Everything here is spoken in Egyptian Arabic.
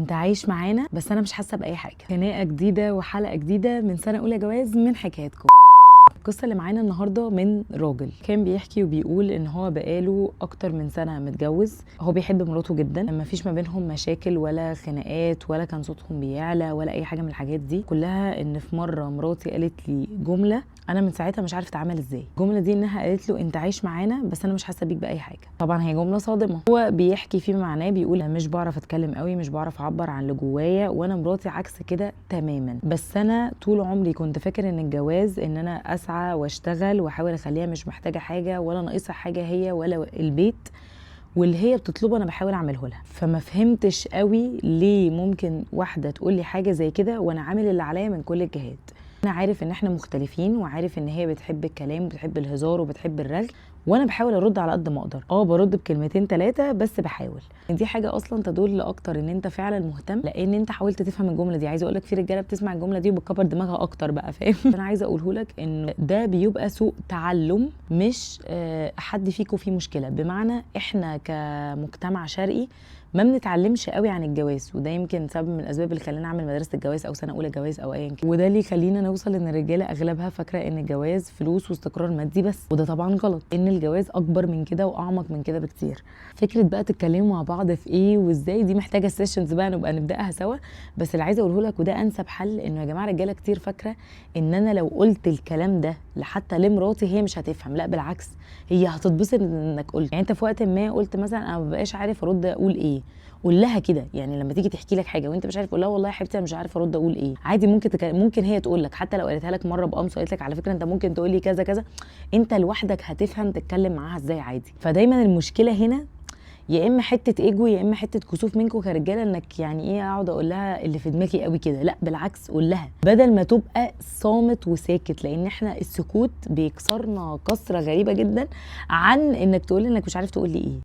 انت عايش معانا بس انا مش حاسه باي حاجه. خناقه جديدة وحلقه جديدة من سنة اولى جواز من حكاياتكم. القصة اللي معانا النهارده من راجل كان بيحكي وبيقول ان هو بقاله اكتر من سنة متجوز، هو بيحب مراته جدا، ما فيش ما بينهم مشاكل ولا خناقات ولا كان صوتهم بيعلى ولا اي حاجة من الحاجات دي كلها. ان في مرة مراتي قالت لي جملة انا من ساعتها مش عارفه اتعامل ازاي. الجملة دي انها قالت له انت عايش معانا بس انا مش حاسه بيك باي حاجة. طبعا هي جملة صادمه. هو بيحكي فيما معناه، بيقول مش بعرف اتكلم قوي، مش بعرف اعبر عن اللي جوايا، وانا مراتي عكس كده تماما. بس انا طول عمري كنت فاكر ان الجواز ان انا اسعى واشتغل واحاول اخليها مش محتاجه حاجة ولا ناقصها حاجة هي ولا البيت، واللي هي بتطلبه انا بحاول اعمله لها. فما فهمتش قوي ليه ممكن واحدة تقول لي حاجة زي كده وانا عامل اللي عليا من كل الجهات. انا عارف ان احنا مختلفين، وعارف ان هي بتحب الكلام وبتحب الهزار وبتحب الرغي، وانا بحاول ارد على قد ما اقدر، برد بكلمتين ثلاثة بس بحاول. دي حاجة اصلا تدل اكتر ان انت فعلا مهتم، لان انت حاولت تفهم الجملة دي. عايزه اقول لك في رجاله بتسمع الجملة دي وبتكبر دماغها اكتر بقى، فاهم؟ انا عايزه اقوله لك ان ده بيبقى سوء تعلم، مش حد فيكم فيه مشكلة. بمعنى احنا كمجتمع شرقي ما بنتعلمش قوي عن الجواز، وده يمكن سبب من الاسباب اللي خلانا نعمل مدرسه الجواز او سنة اولى جواز او ايا كان، وده اللي يخلينا نوصل ان الرجالة اغلبها فاكره ان الجواز فلوس واستقرار مادي بس، وده طبعا غلط. ان الجواز اكبر من كده واعمق من كده بكتير. فكرة بقى تتكلموا مع بعض في ايه وازاي دي محتاجه sessions بقى نبقى نبداها سوا. بس اللي عايزه اقوله لك وده انسب حل، انه يا جماعة رجاله كتير فاكره ان انا لو قلت الكلام ده لحتى لمراتي هي مش هتفهم. لا بالعكس، هي هتتبسط انك قلت. يعني انت في وقت ما قلت مثلا انا ما بقاش عارف ارد اقول ايه، قول لها كده. يعني لما تيجي تحكي لك حاجة وانت مش عارف قول لها والله يا حبيبتي انا مش عارفه ارد اقول ايه. عادي ممكن هي تقول لك، حتى لو قالتها لك مرة بقمص وقالت لك على فكرة انت ممكن تقول لي كذا كذا، انت لوحدك هتفهم تتكلم معاها ازاي عادي. فدايما المشكلة هنا يا اما حتة ايجو يا اما حتة كسوف منكم كرجاله، انك يعني ايه اقعد اقول لها اللي في دماغي قوي كده. لا بالعكس، قول لها بدل ما تبقى صامت وساكت، لان احنا السكوت بيكسرنا كسره غريبة جدا عن انك تقول انك مش عارف تقول لي ايه.